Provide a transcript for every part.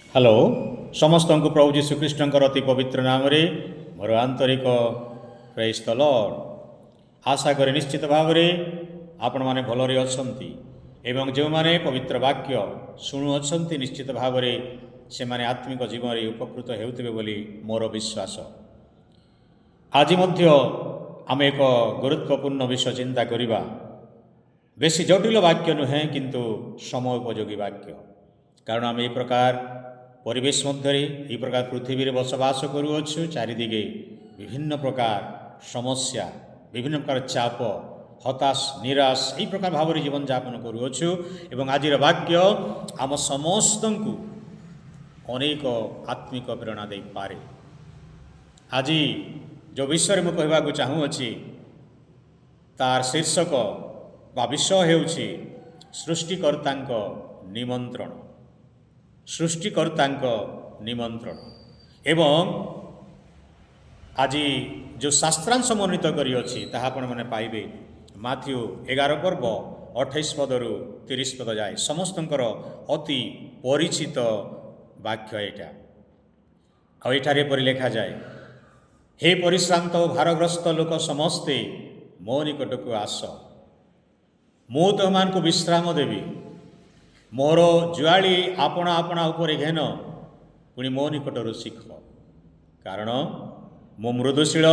Hello, ସମସ୍ତଙ୍କୁ ପ୍ରଭୁ ଯୀଶୁ ଖ୍ରୀଷ୍ଟଙ୍କର ଅତି ପବିତ୍ର ନାମରେ ମୋର ଆନ୍ତରିକ ପ୍ରେଜ୍ ଦ ଲର୍ଡ। ଆଶା କରେ ନିଶ୍ଚିତ ଭାବରେ ଆପଣମାନେ ଭଲରେ ଅଛନ୍ତି ଏବଂ ଯେଉଁମାନେ ପବିତ୍ର ବାକ୍ୟ ଶୁଣୁଅଛନ୍ତି, ନିଶ୍ଚିତ ଭାବରେ ସେମାନେ ଆତ୍ମିକ ଜୀବନରେ ଉପକୃତ ହେଉଥିବେ ବୋଲି ମୋର ବିଶ୍ୱାସ। ଆଜି ମଧ୍ୟ ଆମେ ଏକ ଗୁରୁତ୍ୱପୂର୍ଣ୍ଣ ବିଷୟ ଚିନ୍ତା କରିବା। ବେଶୀ ଜଟିଳ ବାକ୍ୟ ନୁହେଁ, କିନ୍ତୁ ସମୟ ଉପଯୋଗୀ ବାକ୍ୟ, କାରଣ ଆମେ ଏହି ପ୍ରକାର ପରିବେଶ ମଧ୍ୟରେ, ଏହି ପ୍ରକାର ପୃଥିବୀରେ ବସବାସ କରୁଅଛୁ। ଚାରିଦିଗେ ବିଭିନ୍ନ ପ୍ରକାର ସମସ୍ୟା, ବିଭିନ୍ନ ପ୍ରକାର ଚାପ, ହତାଶ, ନିରାଶ, ଏହି ପ୍ରକାର ଭାବରେ ଜୀବନଯାପନ କରୁଅଛୁ ଏବଂ ଆଜିର ବାକ୍ୟ ଆମ ସମସ୍ତଙ୍କୁ ଅନେକ ଆତ୍ମିକ ପ୍ରେରଣା ଦେଇପାରେ। ଆଜି ଯେଉଁ ବିଷୟରେ ମୁଁ କହିବାକୁ ଚାହୁଁଅଛି, ତାର ଶୀର୍ଷକ ବା ବିଷୟ ହେଉଛି ସୃଷ୍ଟିକର୍ତ୍ତାଙ୍କ ନିମନ୍ତ୍ରଣ। ସୃଷ୍ଟିକର୍ତ୍ତାଙ୍କ ନିମନ୍ତ୍ରଣ। ଏବଂ ଆଜି ଯେଉଁ ଶାସ୍ତ୍ରାଂଶ ମନୋନୀତ କରିଅଛି, ତାହା ଆପଣମାନେ ପାଇବେ ମାଥ୍ୟୁ 11 ପର୍ବ 28 ପଦରୁ 30 ପଦ ଯାଏ। ସମସ୍ତଙ୍କର ଅତି ପରିଚିତ ବାକ୍ୟ ଏଇଟା। ଆଉ ଏଠାରେ ଏପରି ଲେଖାଯାଏ, "ହେ ପରିଶ୍ରାନ୍ତ ଓ ଭାରଗ୍ରସ୍ତ ଲୋକ ସମସ୍ତେ, ମୋ ନିକଟକୁ ଆସ, ମୁଁ ତୁମମାନଙ୍କୁ ବିଶ୍ରାମ ଦେବି। ମୋର ଜୁଆଳି ଆପଣା ଆପଣା ଉପରେ ଘେନ, ପୁଣି ମୋ ନିକଟରୁ ଶିଖ, କାରଣ ମୁଁ ମୃଦୁଶୀଳ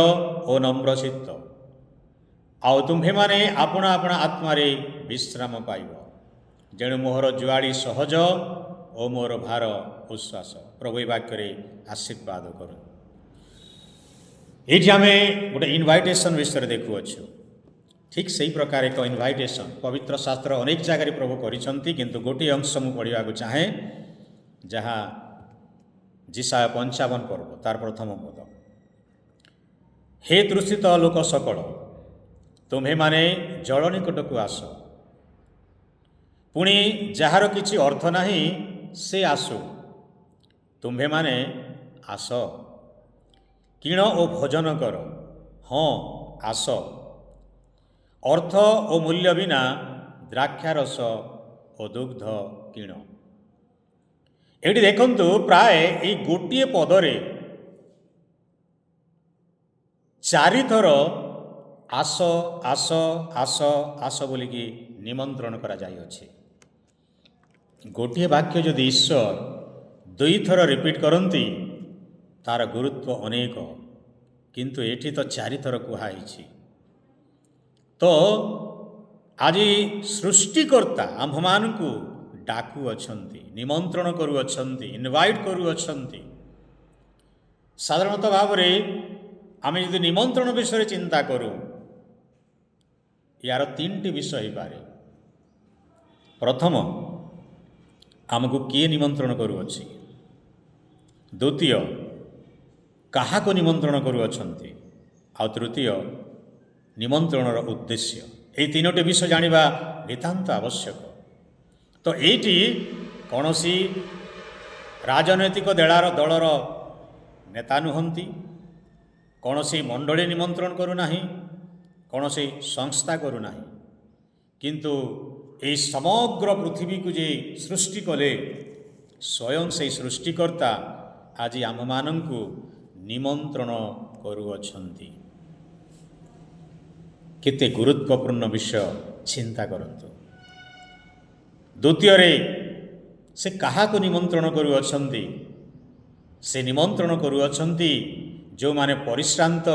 ଓ ନମ୍ରଚିତ୍ତ, ଆଉ ତୁମ୍ଭେମାନେ ଆପଣା ଆପଣା ଆତ୍ମାରେ ବିଶ୍ରାମ ପାଇବ। ଯେଣୁ ମୋହର ଜୁଆଳି ସହଜ ଓ ମୋର ଭାର ଉଶ୍ୱାସ।" ପ୍ରଭୁ ଏ ବାକ୍ୟରେ ଆଶୀର୍ବାଦ କରନ୍ତୁ। ଏଇଠି ଆମେ ଗୋଟେ ଇନଭାଇଟେସନ୍ ବିଷୟରେ ଦେଖୁଅଛୁ। ଠିକ୍ ସେଇ ପ୍ରକାର ଏକ ଇନଭାଇଟେସନ୍ ପବିତ୍ର ଶାସ୍ତ୍ର ଅନେକ ଜାଗାରେ ପ୍ରଭୁ କରିଛନ୍ତି, କିନ୍ତୁ ଗୋଟିଏ ଅଂଶ ମୁଁ ପଢ଼ିବାକୁ ଚାହେଁ, ଯାହା ଯିଶାଇୟ 55 ପର୍ବ ତାର ପ୍ରଥମ ପଦ। "ହେ ତୃଷିତ ଲୋକ ସକଳ, ତୁମ୍ଭେମାନେ ଜଳ ନିକଟକୁ ଆସ। ପୁଣି ଯାହାର କିଛି ଅର୍ଥ ନାହିଁ, ସେ ଆସୁ। ତୁମ୍ଭେମାନେ ଆସ, କିଣ ଓ ଭୋଜନ କର। ହଁ, ଆସ, ଅର୍ଥ ଓ ମୂଲ୍ୟ ବିନା ଦ୍ରାକ୍ଷାରସ ଓ ଦୁଗ୍ଧ କିଣ।" ଏଇଠି ଦେଖନ୍ତୁ, ପ୍ରାୟ ଏଇ ଗୋଟିଏ ପଦରେ ଚାରିଥର ଆସ, ଆସ, ଆସ, ଆସ ବୋଲିକି ନିମନ୍ତ୍ରଣ କରାଯାଇଅଛି। ଗୋଟିଏ ବାକ୍ୟ ଯଦି ଈଶ୍ୱର ଦୁଇଥର ରିପିଟ୍ କରନ୍ତି, ତାର ଗୁରୁତ୍ୱ ଅନେକ, କିନ୍ତୁ ଏଠି ତ ଚାରିଥର କୁହାହେଇଛି। ତ ଆଜି ସୃଷ୍ଟିକର୍ତ୍ତା ଆମ୍ଭମାନଙ୍କୁ ଡାକୁଅଛନ୍ତି, ନିମନ୍ତ୍ରଣ କରୁଅଛନ୍ତି, ଇନଭାଇଟ୍ କରୁଅଛନ୍ତି। ସାଧାରଣତଃ ଭାବରେ ଆମେ ଯଦି ନିମନ୍ତ୍ରଣ ବିଷୟରେ ଚିନ୍ତା କରୁ, ୟାର ତିନିଟି ବିଷୟ ହେଇପାରେ। ପ୍ରଥମ, ଆମକୁ କିଏ ନିମନ୍ତ୍ରଣ କରୁଅଛି? ଦ୍ୱିତୀୟ, କାହାକୁ ନିମନ୍ତ୍ରଣ କରୁଅଛନ୍ତି? ଆଉ ତୃତୀୟ, ନିମନ୍ତ୍ରଣର ଉଦ୍ଦେଶ୍ୟ। ଏହି ତିନୋଟି ବିଷୟ ଜାଣିବା ନିତାନ୍ତ ଆବଶ୍ୟକ। ତ ଏଇଠି କୌଣସି ରାଜନୈତିକ ଦଳର ନେତା ନୁହନ୍ତି, କୌଣସି ମଣ୍ଡଳୀ ନିମନ୍ତ୍ରଣ କରୁନାହିଁ, କୌଣସି ସଂସ୍ଥା କରୁନାହିଁ, କିନ୍ତୁ ଏହି ସମଗ୍ର ପୃଥିବୀକୁ ଯେ ସୃଷ୍ଟି କଲେ, ସ୍ୱୟଂ ସେଇ ସୃଷ୍ଟିକର୍ତ୍ତା ଆଜି ଆମ୍ଭମାନଙ୍କୁ ନିମନ୍ତ୍ରଣ କରୁଅଛନ୍ତି। କେତେ ଗୁରୁତ୍ୱପୂର୍ଣ୍ଣ ବିଷୟ ଚିନ୍ତା କରନ୍ତୁ। ଦ୍ୱିତୀୟରେ, ସେ କାହାକୁ ନିମନ୍ତ୍ରଣ କରୁଅଛନ୍ତି? ସେ ନିମନ୍ତ୍ରଣ କରୁଅଛନ୍ତି ଯେଉଁମାନେ ପରିଶ୍ରାନ୍ତ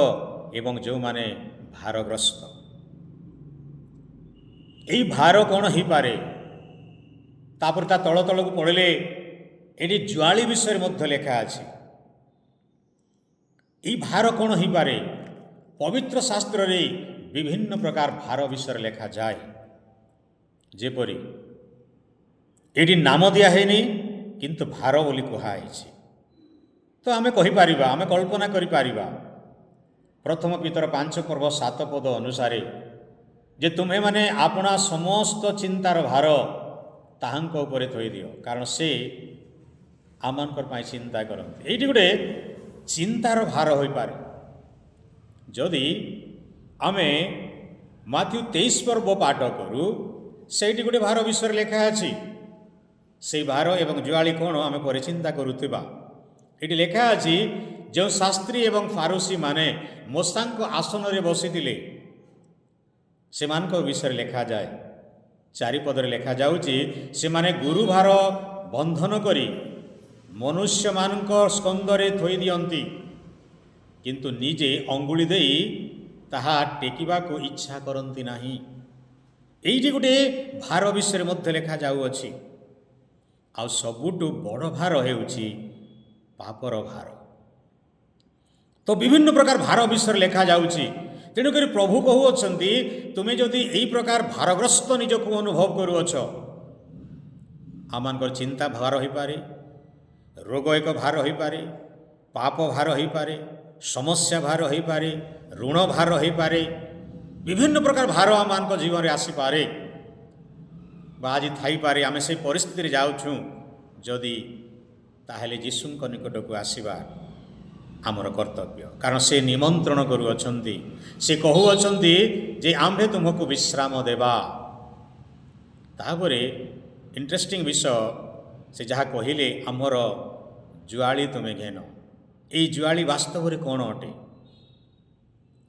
ଏବଂ ଯେଉଁମାନେ ଭାରଗ୍ରସ୍ତ। ଏଇ ଭାର କ'ଣ ହେଇପାରେ? ତାପରେ ତା ତଳ ତଳକୁ ପଡ଼ିଲେ ଏଠି ଜୁଆଳି ବିଷୟରେ ମଧ୍ୟ ଲେଖା ଅଛି। ଏଇ ଭାର କ'ଣ ହେଇପାରେ? ପବିତ୍ର ଶାସ୍ତ୍ରରେ ବିଭିନ୍ନ ପ୍ରକାର ଭାର ବିଷୟରେ ଲେଖାଯାଏ। ଯେପରି ଏଇଠି ନାମ ଦିଆ ହେଇନି, କିନ୍ତୁ ଭାର ବୋଲି କୁହାହେଇଛି। ତ ଆମେ କହିପାରିବା, ଆମେ କଳ୍ପନା କରିପାରିବା, ପ୍ରଥମ ପିତର 5 ପର୍ବ 7 ପଦ ଅନୁସାରେ ଯେ ତୁମ୍ଭେମାନେ ଆପଣା ସମସ୍ତ ଚିନ୍ତାର ଭାର ତାହାଙ୍କ ଉପରେ ଥୋଇଦିଅ, କାରଣ ସେ ଆମମାନଙ୍କର ପାଇଁ ଚିନ୍ତା କରନ୍ତି। ଏଇଠି ଗୋଟେ ଚିନ୍ତାର ଭାର ହୋଇପାରେ। ଯଦି ଆମେ ମାଥ୍ୟୁ 23 ପର୍ବ ପାଠ କରୁ, ସେଇଠି ଗୋଟେ ଭାର ବିଷୟରେ ଲେଖା ଅଛି। ସେଇ ଭାର ଏବଂ ଜୁଆଳି କ'ଣ ଆମେ ପରେ ଚିନ୍ତା କରୁଥିବା। ଏଠି ଲେଖା ଅଛି, ଯେଉଁ ଶାସ୍ତ୍ରୀ ଏବଂ ଫାରୁସୀମାନେ ମୋଶାଙ୍କ ଆସନରେ ବସିଥିଲେ, ସେମାନଙ୍କ ବିଷୟରେ ଲେଖାଯାଏ। 4 ପଦରେ ଲେଖାଯାଉଛି, ସେମାନେ ଗୁରୁଭାର ବନ୍ଧନ କରି ମନୁଷ୍ୟମାନଙ୍କ ସ୍କନ୍ଧରେ ଥୋଇ ଦିଅନ୍ତି, କିନ୍ତୁ ନିଜେ ଅଙ୍ଗୁଳି ଦେଇ ତାହା ଟେକିବାକୁ ଇଚ୍ଛା କରନ୍ତି ନାହିଁ। ଏଇଠି ଗୋଟିଏ ଭାର ବିଷୟରେ ମଧ୍ୟ ଲେଖାଯାଉଅଛି। ଆଉ ସବୁଠୁ ବଡ଼ ଭାର ହେଉଛି ପାପର ଭାର। ତ ବିଭିନ୍ନ ପ୍ରକାର ଭାର ବିଷୟରେ ଲେଖାଯାଉଛି। ତେଣୁକରି ପ୍ରଭୁ କହୁଅଛନ୍ତି, ତୁମେ ଯଦି ଏଇ ପ୍ରକାର ଭାରଗ୍ରସ୍ତ ନିଜକୁ ଅନୁଭବ କରୁଅଛ, ଆମମାନଙ୍କର ଚିନ୍ତା ଭାର ହୋଇପାରେ, ରୋଗ ଏକ ଭାର ହୋଇପାରେ, ପାପ ଭାର ହୋଇପାରେ, ସମସ୍ୟା ଭାର ହୋଇପାରେ, ଋଣ ଭାର ହୋଇପାରେ, ବିଭିନ୍ନ ପ୍ରକାର ଭାର ଆମମାନଙ୍କ ଜୀବନରେ ଆସିପାରେ ବା ଆଜି ଥାଇପାରେ। ଆମେ ସେଇ ପରିସ୍ଥିତିରେ ଯାଉଛୁ ଯଦି, ତାହେଲେ ଯୀଶୁଙ୍କ ନିକଟକୁ ଆସିବା ଆମର କର୍ତ୍ତବ୍ୟ। କାରଣ ସେ ନିମନ୍ତ୍ରଣ କରୁଅଛନ୍ତି। ସେ କହୁଅଛନ୍ତି ଯେ ଆମ୍ଭେ ତୁମକୁ ବିଶ୍ରାମ ଦେବା। ତାପରେ ଇଣ୍ଟରେଷ୍ଟିଂ ବିଷୟ, ସେ ଯାହା କହିଲେ, ଆମର ଜୁଆଳି ତୁମେ ଘେନ। ଏଇ ଜୁଆଳି ବାସ୍ତବରେ କ'ଣ ଅଟେ?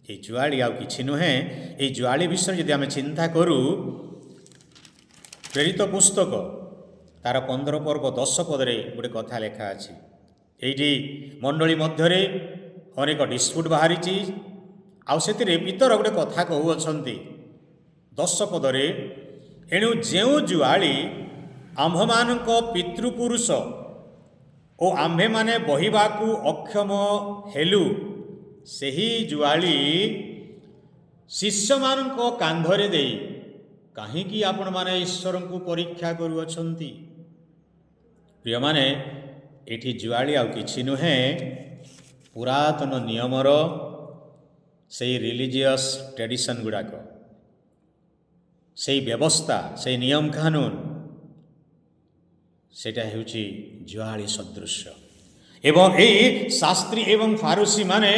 ଏଇ ଜୁଆଳି ଆଉ କିଛି ନୁହେଁ। ଏଇ ଜୁଆଳି ବିଷୟରେ ଯଦି ଆମେ ଚିନ୍ତା କରୁ, ପ୍ରେରିତ ପୁସ୍ତକ ତାର 15 ପର୍ବ 10 ପଦରେ ଗୋଟେ କଥା ଲେଖା ଅଛି। ଏଇଠି ମଣ୍ଡଳୀ ମଧ୍ୟରେ ଅନେକ ଡିସ୍ପ୍ୟୁଟ୍ ବାହାରିଛି ଆଉ ସେଥିରେ ପିତର ଗୋଟେ କଥା କହୁଅଛନ୍ତି 10 ପଦରେ, ଏଣୁ ଯେଉଁ ଜୁଆଳି ଆମ୍ଭମାନଙ୍କ ପିତୃପୁରୁଷ ଓ ଆମ୍ଭେମାନେ ବହିବାକୁ ଅକ୍ଷମ ହେଲୁ, ସେହି ଜୁଆଳି ଶିଷ୍ୟମାନଙ୍କ କାନ୍ଧରେ ଦେଇ କାହିଁକି ଆପଣମାନେ ଈଶ୍ୱରଙ୍କୁ ପରୀକ୍ଷା କରୁଅଛନ୍ତି? ପ୍ରିୟମାନେ, ଏଠି ଜୁଆଳି ଆଉ କିଛି ନୁହେଁ, ପୁରାତନ ନିୟମର ସେଇ ରିଲିଜିୟସ୍ ଟ୍ରେଡ଼ିସନ୍ ଗୁଡ଼ାକ, ସେଇ ବ୍ୟବସ୍ଥା, ସେଇ ନିୟମ କାନୁନ, ସେଇଟା ହେଉଛି ଜୁଆଳି ସଦୃଶ୍ୟ। ଏବଂ ଏଇ ଶାସ୍ତ୍ରୀ ଏବଂ ଫାରୁସୀମାନେ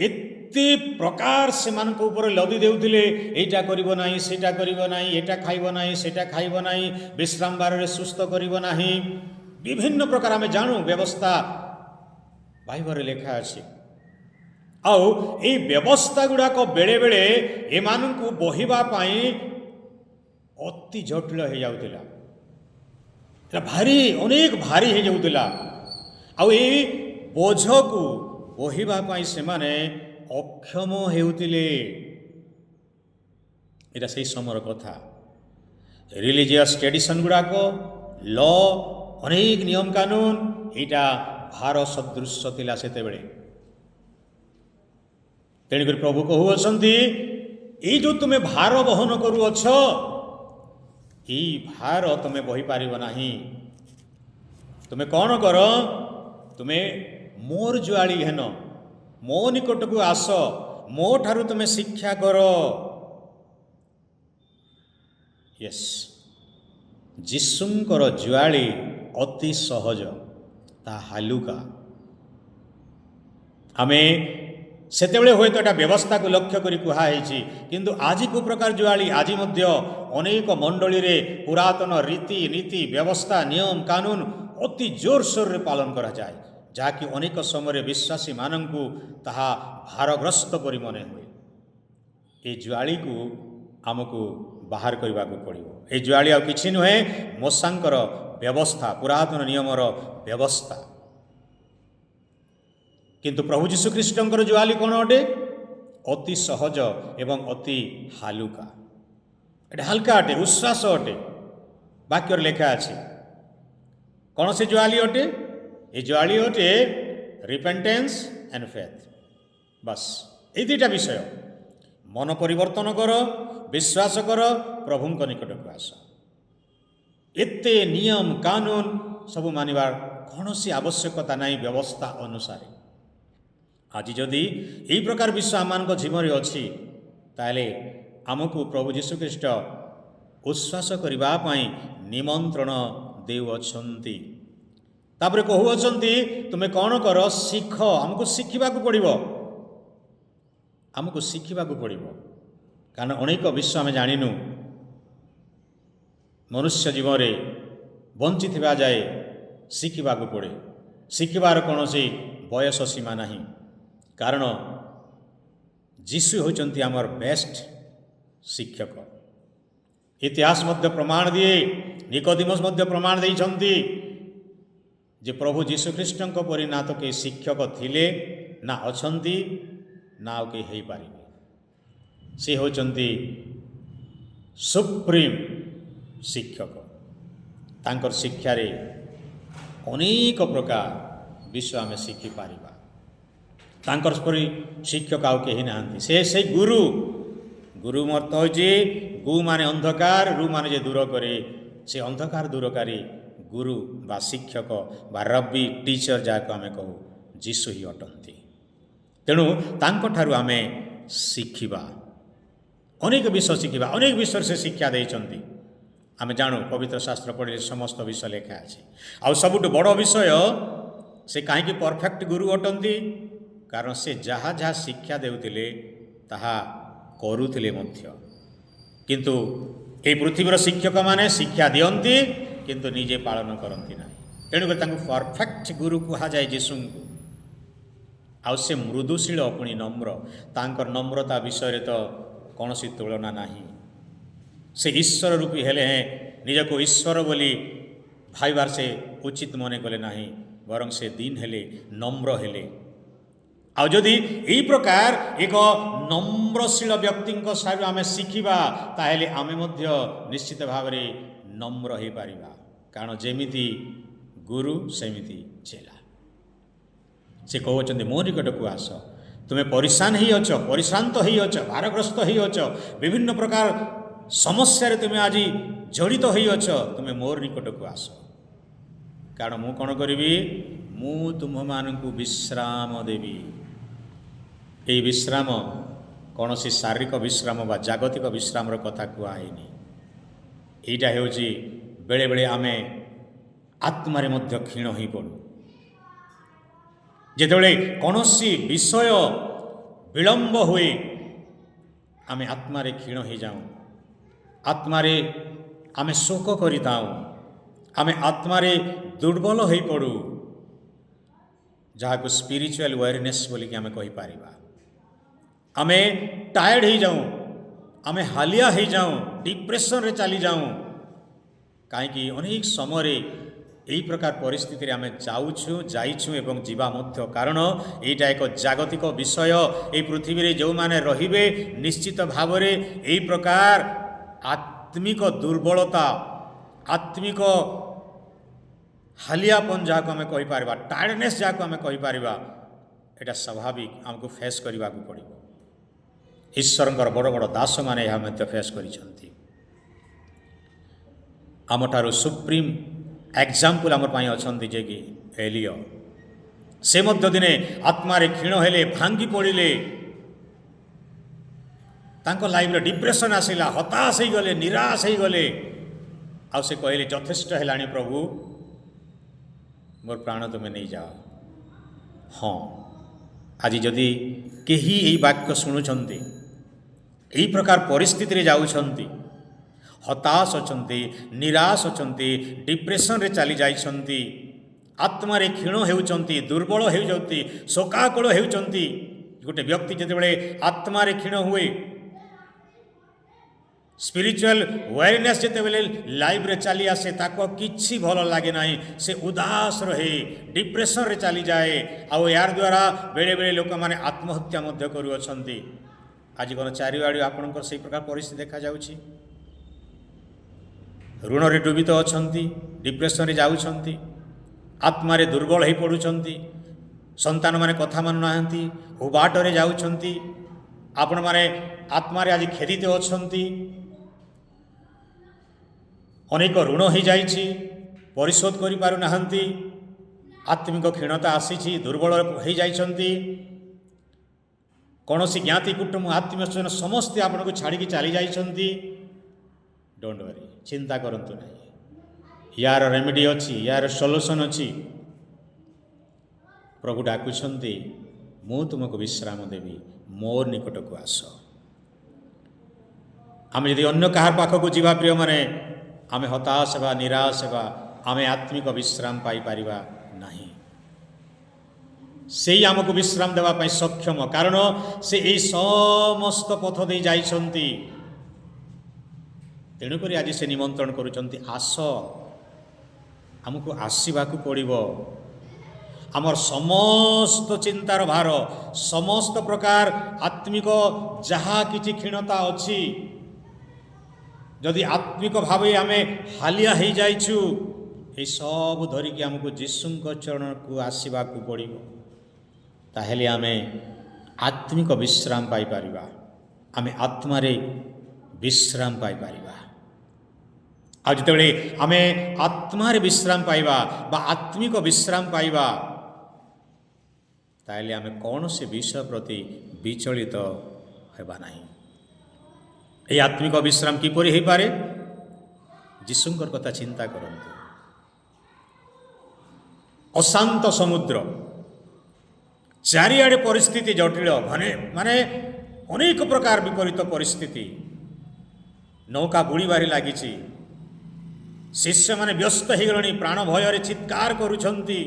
ଏତେ ପ୍ରକାର ସେମାନଙ୍କ ଉପରେ ଲଦି ଦେଉଥିଲେ, ଏଇଟା କରିବ ନାହିଁ, ସେଇଟା କରିବ ନାହିଁ, ଏଇଟା ଖାଇବ ନାହିଁ, ସେଇଟା ଖାଇବ ନାହିଁ, ବିଶ୍ରାମ ବାରରେ ସୁସ୍ଥ କରିବ ନାହିଁ। ବିଭିନ୍ନ ପ୍ରକାର ଆମେ ଜାଣୁ ବ୍ୟବସ୍ଥା ବାଇବଲରେ ଲେଖା ଅଛି। ଆଉ ଏଇ ବ୍ୟବସ୍ଥା ଗୁଡ଼ାକ ବେଳେବେଳେ ଏମାନଙ୍କୁ ବହିବା ପାଇଁ ଅତି ଜଟିଳ ହେଇଯାଉଥିଲା। ଏଟା ଭାରି, ଅନେକ ଭାରି ହେଇଯାଉଥିଲା। ଆଉ ଏଇ ବୋଝକୁ ବୋହିବା ପାଇଁ ସେମାନେ ଅକ୍ଷମ ହେଉଥିଲେ। ଏଇଟା ସେଇ ସମୟର କଥା। ରିଲିଜିୟସ୍ ଟ୍ରେଡ଼ିସନ୍ ଗୁଡ଼ାକ, ଲ, ଅନେକ ନିୟମ କାନୁନ, ଏଇଟା ଭାର ସଦୃଶ ଥିଲା ସେତେବେଳେ। ତେଣୁକରି ପ୍ରଭୁ କହୁଅଛନ୍ତି, ଏଇ ଯେଉଁ ତୁମେ ଭାର ବହନ କରୁଅଛ, ଏଇ ଭାର ତୁମେ ବହିପାରିବ ନାହିଁ। ତୁମେ କ'ଣ କର? ତୁମେ ମୋର ଜୁଆଳି ଘେନ, ମୋ ନିକଟକୁ ଆସ, ମୋ ଠାରୁ ତୁମେ ଶିକ୍ଷା କର। ୟେସ୍, ଯୀଶୁଙ୍କର ଜୁଆଳି ଅତି ସହଜ, ତା ହାଲୁକା। ଆମେ ସେତେବେଳେ ହୁଏତ ଏଟା ବ୍ୟବସ୍ଥାକୁ ଲକ୍ଷ୍ୟ କରି କୁହାହେଇଛି, କିନ୍ତୁ ଆଜି କେଉଁ ପ୍ରକାର ଜୁଆଳି? ଆଜି ମଧ୍ୟ ଅନେକ ମଣ୍ଡଳୀରେ ପୁରାତନ ରୀତି ନୀତି, ବ୍ୟବସ୍ଥା, ନିୟମ କାନୁନ ଅତି ଜୋରସୋରରେ ପାଳନ କରାଯାଏ, ଯାହାକି ଅନେକ ସମୟରେ ବିଶ୍ୱାସୀମାନଙ୍କୁ ତାହା ଭାରଗ୍ରସ୍ତ ପରି ମନେ ହୁଏ। ଏ ଜୁଆଳିକୁ ଆମକୁ ବାହାର କରିବାକୁ ପଡ଼ିବ। ଏ ଜୁଆଳି ଆଉ କିଛି ନୁହେଁ, ମୋଶାଙ୍କର ବ୍ୟବସ୍ଥା, ପୁରାତନ ନିୟମର ବ୍ୟବସ୍ଥା। କିନ୍ତୁ ପ୍ରଭୁ ଯୀଶୁ ଖ୍ରୀଷ୍ଟଙ୍କର ଜୁଆଳି କ'ଣ ଅଟେ? ଅତି ସହଜ ଏବଂ ଅତି ହାଲୁକା। ଏଟା ହାଲକା ଅଟେ, ଉଶ୍ୱାସ ଅଟେ। ବାକ୍ୟରେ ଲେଖା ଅଛି କ'ଣ ସେ ଜୁଆଳି ଅଟେ? ଏ ଜୁଆଳି ଅଟେ ରିପେଣ୍ଟେନ୍ସ ଆଣ୍ଡ ଫେଥ୍। ବାସ୍, ଏଇ ଦୁଇଟା ବିଷୟ। ମନ ପରିବର୍ତ୍ତନ କର, ବିଶ୍ୱାସ କର, ପ୍ରଭୁଙ୍କ ନିକଟକୁ ଆସ। ଏତେ ନିୟମ କାନୁନ ସବୁ ମାନିବାର କୌଣସି ଆବଶ୍ୟକତା ନାହିଁ ବ୍ୟବସ୍ଥା ଅନୁସାରେ। ଆଜି ଯଦି ଏଇ ପ୍ରକାର ବିଷୟ ଆମମାନଙ୍କ ଜୀବନରେ ଅଛି, ତାହେଲେ ଆମକୁ ପ୍ରଭୁ ଯୀଶୁଖ୍ରୀଷ୍ଟ ଉଶ୍ୱାସ କରିବା ପାଇଁ ନିମନ୍ତ୍ରଣ ଦେଉଅଛନ୍ତି। ତାପରେ କହୁଅଛନ୍ତି, ତୁମେ କ'ଣ କର? ଶିଖ। ଆମକୁ ଶିଖିବାକୁ ପଡ଼ିବ, ଆମକୁ ଶିଖିବାକୁ ପଡ଼ିବ। କାରଣ ଅନେକ ବିଷୟ ଆମେ ଜାଣିନୁ। ମନୁଷ୍ୟ ଜୀବନରେ ବଞ୍ଚିଥିବା ଯାଏ ଶିଖିବାକୁ ପଡ଼େ। ଶିଖିବାର କୌଣସି ବୟସ ସୀମା ନାହିଁ, କାରଣ ଯୀଶୁ ହେଉଛନ୍ତି ଆମର ବେଷ୍ଟ ଶିକ୍ଷକ। ଇତିହାସ ମଧ୍ୟ ପ୍ରମାଣ ଦିଏ, ନିକୋଦିମସ ମଧ୍ୟ ପ୍ରମାଣ ଦେଇଛନ୍ତି ଯେ ପ୍ରଭୁ ଯୀଶୁଖ୍ରୀଷ୍ଟଙ୍କ ପରି ନା ତ କେହି ଶିକ୍ଷକ ଥିଲେ, ନା ଅଛନ୍ତି, ନା ଆଉ କେହି ହେଇପାରିବେ। ସେ ହେଉଛନ୍ତି ସୁପ୍ରିମ ଶିକ୍ଷକ। ତାଙ୍କର ଶିକ୍ଷାରେ ଅନେକ ପ୍ରକାର ବିଷୟ ଆମେ ଶିଖିପାରିବା। ତାଙ୍କର ପରି ଶିକ୍ଷକ ଆଉ କେହି ନାହାନ୍ତି। ସେ ସେଇ ଗୁରୁ। ଗୁରୁ ଅର୍ଥ ହେଉଛି ଗୁ ମାନେ ଅନ୍ଧକାର, ରୁ ମାନେ ଯେ ଦୂର କରେ। ସେ ଅନ୍ଧକାର ଦୂରକାରୀ ଗୁରୁ ବା ଶିକ୍ଷକ ବା ରବି, ଟିଚର ଯାହାକୁ ଆମେ କହୁ, ଯୀଶୁ ହିଁ ଅଟନ୍ତି। ତେଣୁ ତାଙ୍କଠାରୁ ଆମେ ଶିଖିବା, ଅନେକ ବିଷୟ ଶିଖିବା। ଅନେକ ବିଷୟରେ ସେ ଶିକ୍ଷା ଦେଇଛନ୍ତି। ଆମେ ଜାଣୁ, ପବିତ୍ର ଶାସ୍ତ୍ର ପଢ଼ିଲେ ସମସ୍ତ ବିଷୟ ଲେଖା ଅଛି। ଆଉ ସବୁଠୁ ବଡ଼ ବିଷୟ, ସେ କାହିଁକି ପରଫେକ୍ଟ ଗୁରୁ ଅଟନ୍ତି? କାରଣ ସେ ଯାହା ଯାହା ଶିକ୍ଷା ଦେଉଥିଲେ, ତାହା କରୁଥିଲେ ମଧ୍ୟ। କିନ୍ତୁ ଏହି ପୃଥିବୀର ଶିକ୍ଷକମାନେ ଶିକ୍ଷା ଦିଅନ୍ତି, କିନ୍ତୁ ନିଜେ ପାଳନ କରନ୍ତି ନାହିଁ। ତେଣୁକରି ତାଙ୍କୁ ପରଫେକ୍ଟ ଗୁରୁ କୁହାଯାଏ ଯୀଶୁଙ୍କୁ। ଆଉ ସେ ମୃଦୁଶୀଳ, ପୁଣି ନମ୍ର। ତାଙ୍କର ନମ୍ରତା ବିଷୟରେ ତ କୌଣସି ତୁଳନା ନାହିଁ। ସେ ଈଶ୍ୱର ରୂପୀ ହେଲେ ହେଁ ନିଜକୁ ଈଶ୍ୱର ବୋଲି ଭାବିବାର ସେ ଉଚିତ ମନେ କଲେ ନାହିଁ, ବରଂ ସେ ଦୀନ ହେଲେ, ନମ୍ର ହେଲେ। ଆଉ ଯଦି ଏଇ ପ୍ରକାର ଏକ ନମ୍ରଶୀଳ ବ୍ୟକ୍ତିଙ୍କ ଠାରୁ ଆମେ ଶିଖିବା, ତାହେଲେ ଆମେ ମଧ୍ୟ ନିଶ୍ଚିତ ଭାବରେ ନମ୍ର ହୋଇପାରିବା। କାରଣ ଯେମିତି ଗୁରୁ ସେମିତି ଚେଲା। ସେ କହୁଛନ୍ତି, ମୋ ନିକଟକୁ ଆସ। ତୁମେ ପରିଶାନ ହେଇଅଛ, ପରିଶ୍ରାନ୍ତ ହେଇଅଛ, ଭାରଗ୍ରସ୍ତ ହେଇଅଛ, ବିଭିନ୍ନ ପ୍ରକାର ସମସ୍ୟାରେ ତୁମେ ଆଜି ଜଡ଼ିତ ହେଇଅଛ, ତୁମେ ମୋର ନିକଟକୁ ଆସ। କାରଣ ମୁଁ କ'ଣ କରିବି? ମୁଁ ତୁମ୍ଭମାନଙ୍କୁ ବିଶ୍ରାମ ଦେବି। ଏହି ବିଶ୍ରାମ କୌଣସି ଶାରୀରିକ ବିଶ୍ରାମ ବା ଜାଗତିକ ବିଶ୍ରାମର କଥା କୁହା ହେଇନି। ଏଇଟା ହେଉଛି, ବେଳେବେଳେ ଆମେ ଆତ୍ମାରେ ମଧ୍ୟ କ୍ଷୀଣ ହୋଇପଡ଼ୁ। ଯେତେବେଳେ କୌଣସି ବିଷୟ ବିଳମ୍ବ ହୁଏ, ଆମେ ଆତ୍ମାରେ କ୍ଷୀଣ ହେଇଯାଉଁ, ଆତ୍ମାରେ ଆମେ ଶୋକ କରିଥାଉଁ, ଆମେ ଆତ୍ମାରେ ଦୁର୍ବଳ ହୋଇପଡ଼ୁ, ଯାହାକୁ ସ୍ପିରିଚୁଆଲ ୱିରିନେସ୍ ବୋଲିକି ଆମେ କହିପାରିବା। ଆମେ ଟାୟାର୍ଡ଼ ହେଇଯାଉଁ, ଆମେ ହାଲିଆ ହେଇଯାଉଁ, ଡିପ୍ରେସନରେ ଚାଲିଯାଉଁ। କାହିଁକି ଅନେକ ସମୟରେ ଏହି ପ୍ରକାର ପରିସ୍ଥିତିରେ ଆମେ ଯାଉଛୁ, ଯାଇଛୁ ଏବଂ ଯିବା ମଧ୍ୟ। କାରଣ ଏଇଟା ଏକ ଜାଗତିକ ବିଷୟ। ଏଇ ପୃଥିବୀରେ ଯେଉଁମାନେ ରହିବେ, ନିଶ୍ଚିତ ଭାବରେ ଏହି ପ୍ରକାର ଆତ୍ମିକ ଦୁର୍ବଳତା, ଆତ୍ମିକ ହାଲିଆପନ ଯାହାକୁ ଆମେ କହିପାରିବା, ଟାୟାର୍ଡ଼ନେସ୍ ଯାହାକୁ ଆମେ କହିପାରିବା, ଏଇଟା ସ୍ୱାଭାବିକ, ଆମକୁ ଫେସ୍ କରିବାକୁ ପଡ଼ିବ। ଈଶ୍ୱରଙ୍କର ବଡ଼ ବଡ଼ ଦାସମାନେ ଏହା ମଧ୍ୟ ଫେସ୍ କରିଛନ୍ତି। ଆମଠାରୁ ସୁପ୍ରିମ ଏକ୍ଜାମ୍ପଲ୍ ଆମ ପାଇଁ ଅଛନ୍ତି ଯେ କି ଏଲିୟ। ସେ ମଧ୍ୟ ଦିନେ ଆତ୍ମାରେ କ୍ଷୀଣ ହେଲେ, ଭାଙ୍ଗି ପଡ଼ିଲେ। ତାଙ୍କ ଲାଇଫରେ ଡିପ୍ରେସନ୍ ଆସିଲା, ହତାଶ ହେଇଗଲେ, ନିରାଶ ହେଇଗଲେ। ଆଉ ସେ କହିଲେ, ଯଥେଷ୍ଟ ହେଲାଣି ପ୍ରଭୁ, ମୋର ପ୍ରାଣ ତୁମେ ନେଇଯାଅ। ହଁ, ଆଜି ଯଦି କେହି ଏଇ ବାକ୍ୟ ଶୁଣୁଛନ୍ତି, ଏହି ପ୍ରକାର ପରିସ୍ଥିତିରେ ଯାଉଛନ୍ତି, ହତାଶ ଅଛନ୍ତି, ନିରାଶ ଅଛନ୍ତି, ଡିପ୍ରେସନରେ ଚାଲି ଯାଇଛନ୍ତି, ଆତ୍ମାରେ କ୍ଷୀଣ ହେଉଛନ୍ତି, ଦୁର୍ବଳ ହେଉଛନ୍ତି, ଶୋକାକୁଳ ହେଉଛନ୍ତି। ଗୋଟେ ବ୍ୟକ୍ତି ଯେତେବେଳେ ଆତ୍ମାରେ କ୍ଷୀଣ ହୁଏ, ସ୍ପିରିଚୁଆଲ ୱିରିନେସ୍ ଯେତେବେଳେ ଲାଇଫରେ ଚାଲି ଆସେ, ତାକୁ ଆଉ କିଛି ଭଲ ଲାଗେ ନାହିଁ। ସେ ଉଦାସ ରହେ, ଡିପ୍ରେସନରେ ଚାଲିଯାଏ। ଆଉ ଏହାର ଦ୍ୱାରା ବେଳେବେଳେ ଲୋକମାନେ ଆତ୍ମହତ୍ୟା ମଧ୍ୟ କରୁଅଛନ୍ତି। ଆଜି କ'ଣ ଚାରିଆଡ଼ୁ ଆପଣଙ୍କର ସେଇ ପ୍ରକାର ପରିସ୍ଥିତି ଦେଖାଯାଉଛି? ଋଣରେ ଡୁବିତ ଅଛନ୍ତି, ଡିପ୍ରେସନରେ ଯାଉଛନ୍ତି, ଆତ୍ମାରେ ଦୁର୍ବଳ ହେଇ ପଡ଼ୁଛନ୍ତି, ସନ୍ତାନମାନେ କଥା ମାନୁନାହାନ୍ତି, ବାଟରେ ଯାଉଛନ୍ତି, ଆପଣମାନେ ଆତ୍ମାରେ ଆଜି ଖେଦିତ ଅଛନ୍ତି, ଅନେକ ଋଣ ହେଇଯାଇଛି, ପରିଶୋଧ କରିପାରୁନାହାନ୍ତି, ଆତ୍ମିକ କ୍ଷୀଣତା ଆସିଛି, ଦୁର୍ବଳ ହେଇଯାଇଛନ୍ତି, କୌଣସି ଜ୍ଞାତି କୁଟୁମ୍ବ ଆତ୍ମୀୟ ସ୍ୱଜନ ସମସ୍ତେ ଆପଣଙ୍କୁ ଛାଡ଼ିକି ଚାଲି ଯାଇଛନ୍ତି। Don't worry, ଚିନ୍ତା କରନ୍ତୁ ନାହିଁ। ୟାର ରେମିଡି ଅଛି, ୟାର ସଲ୍ୟୁସନ୍ ଅଛି। ପ୍ରଭୁ ଡାକୁଛନ୍ତି, ମୁଁ ତୁମକୁ ବିଶ୍ରାମ ଦେବି, ମୋ ନିକଟକୁ ଆସ। ଆମେ ଯଦି ଅନ୍ୟ କାହାର ପାଖକୁ ଯିବା ପ୍ରିୟମାନେ, ଆମେ ହତାଶ ହେବା, ନିରାଶ ହେବା, ଆମେ ଆତ୍ମିକ ବିଶ୍ରାମ ପାଇପାରିବା ନାହିଁ। ସେଇ ଆମକୁ ବିଶ୍ରାମ ଦେବା ପାଇଁ ସକ୍ଷମ, କାରଣ ସେ ଏଇ ସମସ୍ତ ପଥ ଦେଇ ଯାଇଛନ୍ତି। ତେଣୁକରି ଆଜି ସେ ନିମନ୍ତ୍ରଣ କରୁଛନ୍ତି, ଆସ। ଆମକୁ ଆସିବାକୁ ପଡ଼ିବ। ଆମର ସମସ୍ତ ଚିନ୍ତାର ଭାର, ସମସ୍ତ ପ୍ରକାର ଆତ୍ମିକ ଯାହା କିଛି କ୍ଷୀଣତା ଅଛି, ଯଦି ଆତ୍ମିକ ଭାବେ ଆମେ ହାଲିଆ ହେଇଯାଇଛୁ, ଏସବୁ ଧରିକି ଆମକୁ ଯୀଶୁଙ୍କ ଚରଣକୁ ଆସିବାକୁ ପଡ଼ିବ। ତାହେଲେ ଆମେ ଆତ୍ମିକ ବିଶ୍ରାମ ପାଇପାରିବା, ଆମେ ଆତ୍ମାରେ ବିଶ୍ରାମ ପାଇପାରିବା। ଆଉ ଯେତେବେଳେ ଆମେ ଆତ୍ମାରେ ବିଶ୍ରାମ ପାଇବା ବା ଆତ୍ମିକ ବିଶ୍ରାମ ପାଇବା, ତାହେଲେ ଆମେ କୌଣସି ବିଷୟ ପ୍ରତି ବିଚଳିତ ହେବା ନାହିଁ। ଏହି ଆତ୍ମିକ ବିଶ୍ରାମ କିପରି ହେଇପାରେ? ଯୀଶୁଙ୍କର କଥା ଚିନ୍ତା କରନ୍ତୁ। ଅଶାନ୍ତ ସମୁଦ୍ର, ଚାରିଆଡ଼େ ପରିସ୍ଥିତି ଜଟିଳ, ମାନେ ଅନେକ ପ୍ରକାର ବିପରୀତ ପରିସ୍ଥିତି। ନୌକା ବୁଡ଼ିବାରେ ଲାଗିଛି, ଶିଷ୍ୟମାନେ ବ୍ୟସ୍ତ ହେଇଗଲେଣି, ପ୍ରାଣ ଭୟରେ ଚିତ୍କାର କରୁଛନ୍ତି।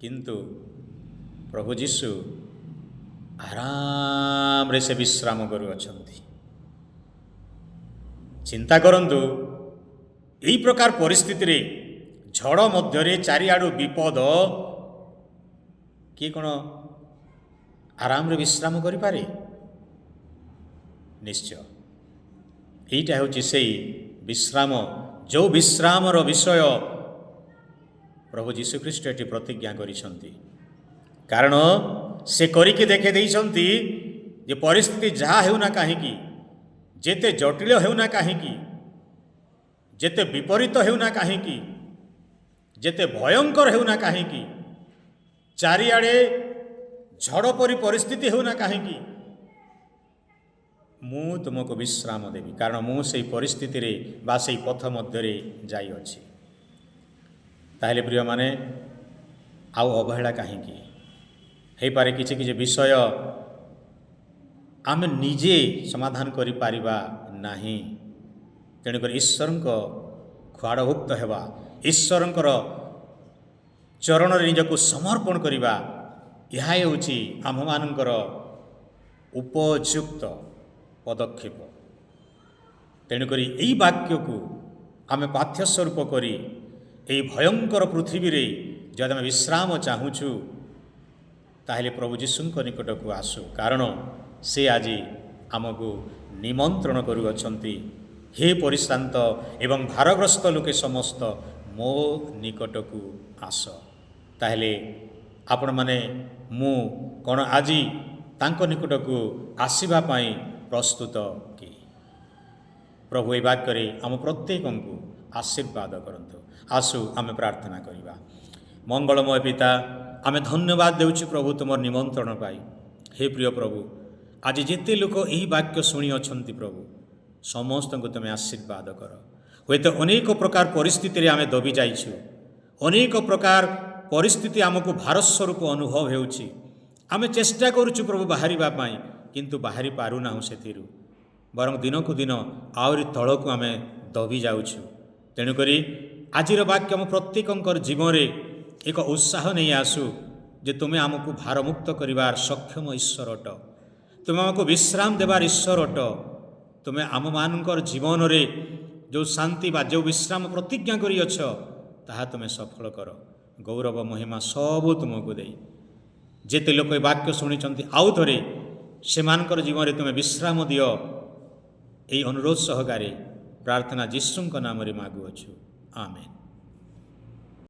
କିନ୍ତୁ ପ୍ରଭୁ ଯୀଶୁ ଆରାମରେ ସେ ବିଶ୍ରାମ କରୁଅଛନ୍ତି। ଚିନ୍ତା କରନ୍ତୁ, ଏଇ ପ୍ରକାର ପରିସ୍ଥିତିରେ, ଝଡ଼ ମଧ୍ୟରେ, ଚାରିଆଡ଼ୁ ବିପଦ, କିଏ କ'ଣ ଆରାମରେ ବିଶ୍ରାମ କରିପାରେ? ନିଶ୍ଚୟ ଏଇଟା ହେଉଛି ସେଇ ବିଶ୍ରାମ, ଯେଉଁ ବିଶ୍ରାମର ବିଷୟ ପ୍ରଭୁ ଯୀଶୁଖ୍ରୀଷ୍ଟ ଏଠି ପ୍ରତିଜ୍ଞା କରିଛନ୍ତି। କାରଣ ସେ କରିକି ଦେଖେଇ ଦେଇଛନ୍ତି ଯେ ପରିସ୍ଥିତି ଯାହା ହେଉନା କାହିଁକି, ଯେତେ ଜଟିଳ ହେଉନା କାହିଁକି, ଯେତେ ବିପରୀତ ହେଉନା କାହିଁକି, ଯେତେ ଭୟଙ୍କର ହେଉନା କାହିଁକି, ଚାରିଆଡ଼େ ଝଡ଼ ପରି ପରିସ୍ଥିତି ହେଉନା କାହିଁକି, ମୁଁ ତୁମକୁ ବିଶ୍ରାମ ଦେବି, କାରଣ ମୁଁ ସେଇ ପରିସ୍ଥିତିରେ ବା ସେଇ ପଥ ମଧ୍ୟରେ ଯାଇଅଛି। ତାହେଲେ ପ୍ରିୟମାନେ, ଆଉ ଅବହେଳା କାହିଁକି? ହେଇପାରେ କିଛି କିଛି ବିଷୟ ଆମେ ନିଜେ ସମାଧାନ କରିପାରିବା ନାହିଁ। ତେଣୁକରି ଈଶ୍ୱରଙ୍କ ଖୁଆଡ଼ଭୁକ୍ତ ହେବା, ଈଶ୍ୱରଙ୍କର ଚରଣରେ ନିଜକୁ ସମର୍ପଣ କରିବା, ଏହା ହେଉଛି ଆମ୍ଭମାନଙ୍କର ଉପଯୁକ୍ତ ପଦକ୍ଷେପ। ତେଣୁକରି ଏଇ ବାକ୍ୟକୁ ଆମେ ପାଠ୍ୟ ସ୍ୱରୂପ କରି ଏହି ଭୟଙ୍କର ପୃଥିବୀରେ ଯଦି ଆମେ ବିଶ୍ରାମ ଚାହୁଁଛୁ, ତାହେଲେ ପ୍ରଭୁ ଯୀଶୁଙ୍କ ନିକଟକୁ ଆସୁ, କାରଣ ସେ ଆଜି ଆମକୁ ନିମନ୍ତ୍ରଣ କରୁଅଛନ୍ତି, ହେ ପରିଶ୍ରାନ୍ତ ଏବଂ ଭାରଗ୍ରସ୍ତ ଲୋକେ ସମସ୍ତ, ମୋ ନିକଟକୁ ଆସ। ତାହେଲେ ଆପଣମାନେ, ମୁଁ କ'ଣ ଆଜି ତାଙ୍କ ନିକଟକୁ ଆସିବା ପାଇଁ ପ୍ରସ୍ତୁତ କି? ପ୍ରଭୁ ଏ ବାକ୍ୟରେ ଆମ ପ୍ରତ୍ୟେକଙ୍କୁ ଆଶୀର୍ବାଦ କରନ୍ତୁ। ଆସୁ ଆମେ ପ୍ରାର୍ଥନା କରିବା। ମଙ୍ଗଳମୟ ପିତା, ଆମେ ଧନ୍ୟବାଦ ଦେଉଛୁ ପ୍ରଭୁ ତୁମର ନିମନ୍ତ୍ରଣ ପାଇ। ହେ ପ୍ରିୟ ପ୍ରଭୁ, ଆଜି ଯେତେ ଲୋକ ଏହି ବାକ୍ୟ ଶୁଣିଅଛନ୍ତି ପ୍ରଭୁ, ସମସ୍ତଙ୍କୁ ତୁମେ ଆଶୀର୍ବାଦ କର। ହୁଏତ ଅନେକ ପ୍ରକାର ପରିସ୍ଥିତିରେ ଆମେ ଦବି ଯାଇଛୁ, ଅନେକ ପ୍ରକାର ପରିସ୍ଥିତି ଆମକୁ ଭାର ସ୍ୱରୂପ ଅନୁଭବ ହେଉଛି। ଆମେ ଚେଷ୍ଟା କରୁଛୁ ପ୍ରଭୁ ବାହାରିବା ପାଇଁ, କିନ୍ତୁ ବାହାରି ପାରୁନାହୁଁ ସେଥିରୁ, ବରଂ ଦିନକୁ ଦିନ ଆହୁରି ତଳକୁ ଆମେ ଦବି ଯାଉଛୁ। ତେଣୁକରି ଆଜିର ବାକ୍ୟ ଆମ ପ୍ରତ୍ୟେକଙ୍କର ଜୀବନରେ ଏକ ଉତ୍ସାହ ନେଇ ଆସୁ ଯେ ତୁମେ ଆମକୁ ଭାରମୁକ୍ତ କରିବାର ସକ୍ଷମ ଈଶ୍ୱର ଅଟ, ତୁମେ ଆମକୁ ବିଶ୍ରାମ ଦେବାର ଈଶ୍ୱର ଅଟ। ତୁମେ ଆମମାନଙ୍କର ଜୀବନରେ ଯେଉଁ ଶାନ୍ତି ବା ଯେଉଁ ବିଶ୍ରାମ ପ୍ରତିଜ୍ଞା କରିଅଛ, ତାହା ତୁମେ ସଫଳ କର। ଗୌରବ ମହିମା ସବୁ ତୁମକୁ ଦେଇ ଯେତେ ଲୋକ ଏ ବାକ୍ୟ ଶୁଣିଛନ୍ତି, ଆଉ ଥରେ ସେମାନଙ୍କର ଜୀବନରେ ତୁମେ ବିଶ୍ରାମ ଦିଅ। ଏହି ଅନୁରୋଧ ସହକାରେ ପ୍ରାର୍ଥନା ଯୀଶୁଙ୍କ ନାମରେ ମାଗୁଅଛୁ, ଆମେନ୍।